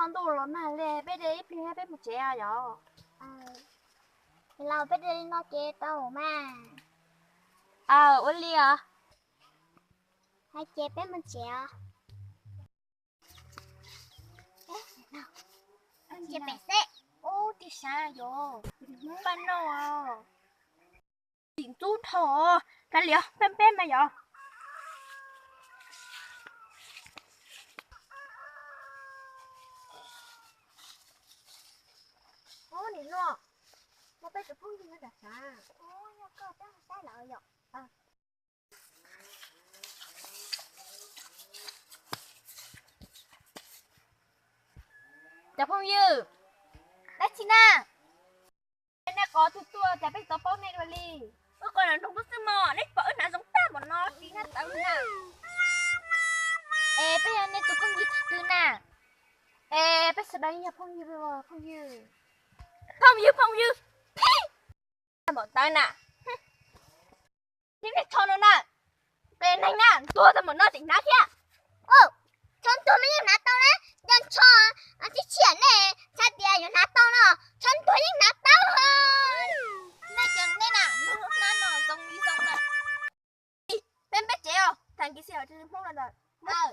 Ntuj los nag li, peb de ib pliag peb mus tsev yom. Los peb de li no ces tau mas. Aw, ua li os. Hais ces peb mus tsev os. Mus tsev pem xwb. Ub, tij sav yom, Hmoob npaj noj os. Tim ntxub dhau, kav liam, peb peb mas yom. Ub, niam hluas, no peb tus phooj ywg no tam sav. Ub, yog koj peb mus saib lawm yom. Cov phooj ywg, dab tsi na? Nej qhov twg tuaj cas peb tsis tau paub nej dua li? Wb qhov nroog tub xwb mog, nej pom wb hnav zoo tag npaum no, tsis hnav tawv na. Es peb yog nej tus phooj ywg twg na? Es peb sawv daws yog phooj ywg, phooj ywg, phooj ywg, phooj ywg. Tag npaum ntawd na. Tib nej tsho no na, peb neeg na ntuag tag npaum no tseem hnav thiab. Tsho ntuag mas yeej hnav tau na, yog tsho tib tshiab nej xav tias yuav hnav tau no, tsho ntuag yeej hnav tau. Nej cov nej na, lub hnab no zoo li zoo na. Peb peb tsev os, tag kis xij hawm rau Hmoob no ntag.